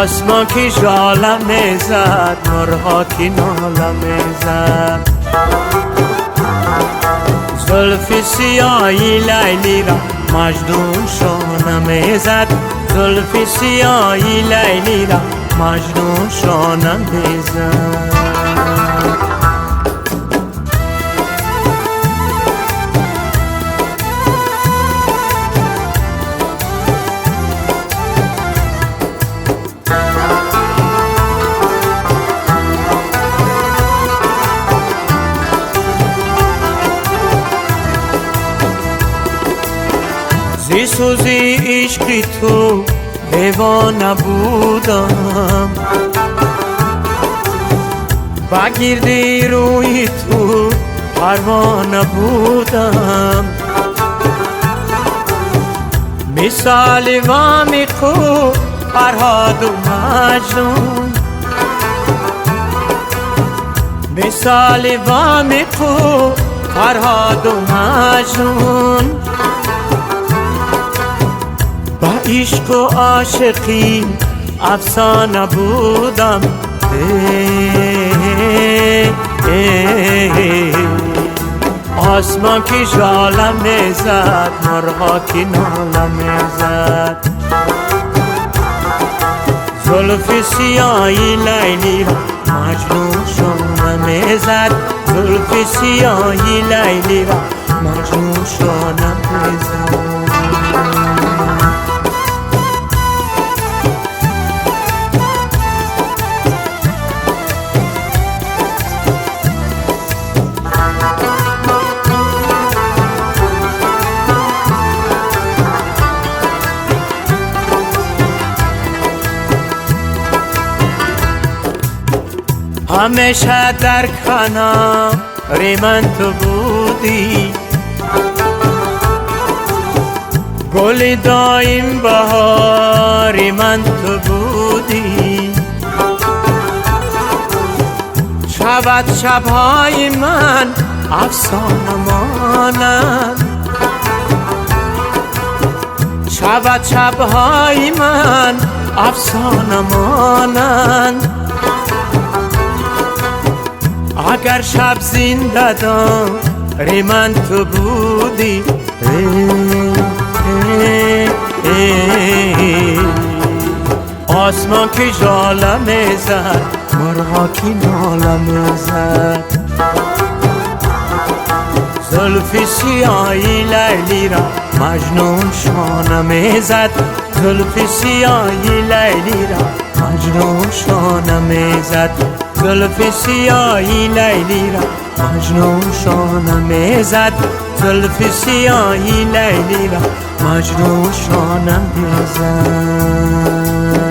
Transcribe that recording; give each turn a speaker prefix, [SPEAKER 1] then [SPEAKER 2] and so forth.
[SPEAKER 1] آسمان کی ژاله میزد، مرغا کی ناله میزد. زلف سیاهی لیلی را مجنون شانه میزد، زلف سیاهی لیلی را مجنون شانه میزد. زی سوزی عشقی تو دیوانه بودم، با گردی روی تو پروانه بودم. مثال وامی خو فرهاد و مجنون، مثال وامی خو فرهاد و مجنون. با عشق و عاشقی افسانه بودم. آسمان کی ژاله میزد، مرغا کی ناله میزد. زلف سیاهی لیلی را مجنون شانه میزد، زلف سیاهی لیلی را مجنون شانه میزد. همیشه در کنار من تو بودی، گل دایم بهار من تو بودی. شبت شبهای من افسانه مانند، شبت شبهای من افسانه مانند. اگر شب زنده داری من تو بودی، آسمان کی ژاله میزد، مرغا کی ناله میزد. زلف سیاهی لیلی را مجنون شانه میزد، زلف سیاهی لیلی را مجنون شانه میزد. زلف سیاهی لیلی را مجنون شانه میزد، زلف سیاهی لیلی را مجنون شانه میزد.